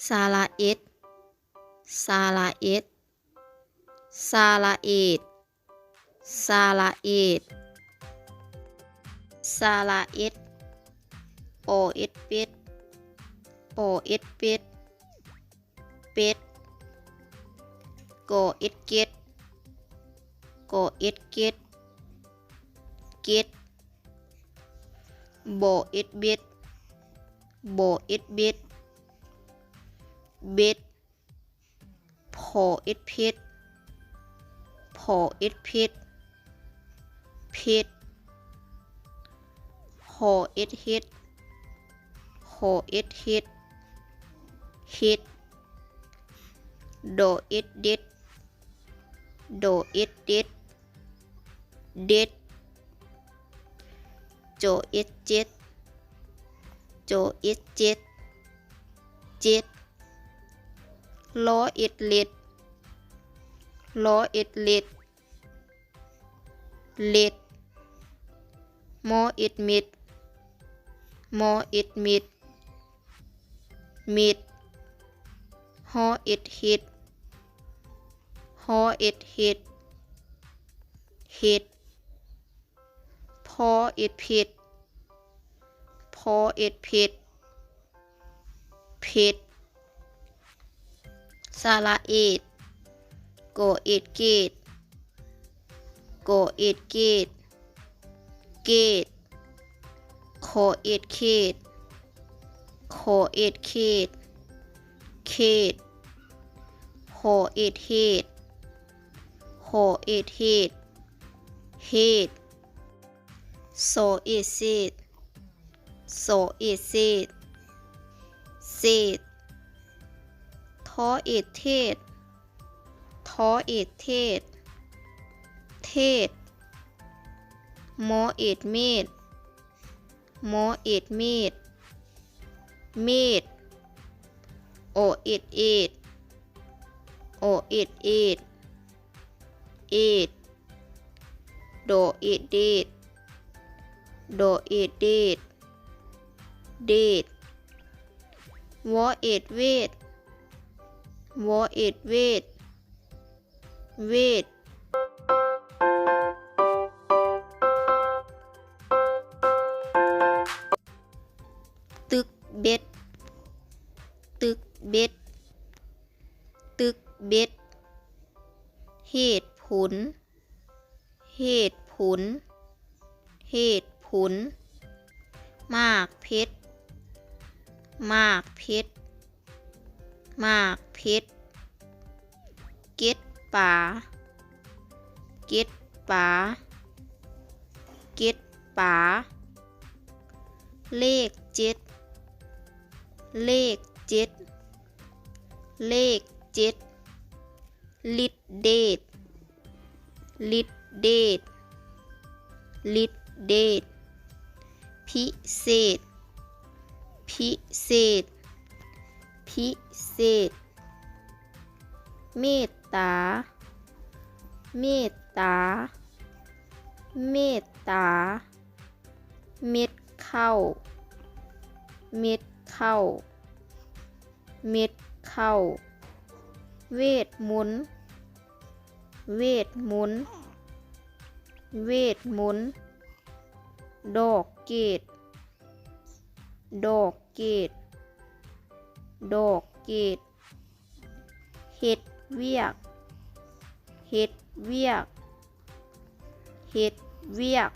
ສະຫຼະເອັດ ສະຫຼະເອັດ ສະຫຼະເອດ ສະຫຼະເອດ ສະຫຼະເອັດ ອໍເອັດ ເປັດ ອໍເອັດ ເປັດ ເປັດ ກໍເອັດ ເກັດ ກໍເອັດ ເກັດ ເກັດ ບໍເອັດ ເບັດ ບໍເອັດ ເບັດ ເບັດ ຜໍເອັດ ເຜັດ ຜໍເອັດ ເຜັດ ເຜັດ ຫໍເອັດ ເຫັດ ຫໍເອັດ ເຫັດ ເຫັດ ດໍເອັດ ເດັດ ດໍເອັດ ເດັດ ເດັດ ຈໍເອັດ ເຈັດ ຈໍເອັດ ເຈັດ ເຈັດ ລໍເອັດ ເລັດ ລໍເອັດ ເລັດ ເລັດ ມໍເອັດ ເມັດ ມໍເອັດ ເມັດ ເມັດ ຫໍເອັດ ເຫັດ ຫໍເອັດ ເຫັດ ເຫັດ ພໍເອັດ ເຜັດ ພໍເອັດ ເຜັດ ເຜັດ ສະຫຼະເອດ ກໍເອັດ ເກດ ກໍເອັດ ເກດ ເກດ ຂໍເອັດ ເຂດ ຂໍເອັດ ເຂດ ເຂດ ຫໍເອັດ ເຫດ ຫໍເອັດ ເຫດ ເຫດ ສໍເອັດ ເສດ ສໍເອັດ ເສດ ເສດ ທໍເອັດ ເຖດ ທໍເອັດ ເຖດ ເຖດ ມໍເອັດ ເມດ ມໍເອັດ ເມດ ເມດ ອໍເອັດ ເອດ ອໍເອັດ ເອດ ເອດ ດໍເອັດ ເດດ ດໍເອັດ ເດດ ເດດ ວໍເອັດ ເວດ ວໍເອັດ ເວດ ເວດ ຕຶກເບັດ ຕຶກເບັດ ຕຶກເບັດ ເຫດຜົນ ເຫດຜົນ ເຫດຜົນ ໝາກເຜັດ ໝາກເຜັດ ໝາກເຜັດ ເກັດປາ ເກັດປາ ເກັດປາ ເລກເຈັດ ເລກເຈັດ ເລກເຈັດ ລິດເດດ ລິດເດດ ລິດເດດ ພິເສດ ພິເສດ ພິເສດ ເມດຕາ ເມດຕາ ເມດຕາ ເມັດເຂົ້າ ເມັດເຂົ້າ ເມັດເຂົ້າ ເວດມົນ ເວດມົນ ເວດມົນ ດອກເກດ ດອກເກດ ດອກເກດ ເຮັດວຽກ ເຮັດວຽກ ເຮັດວຽກ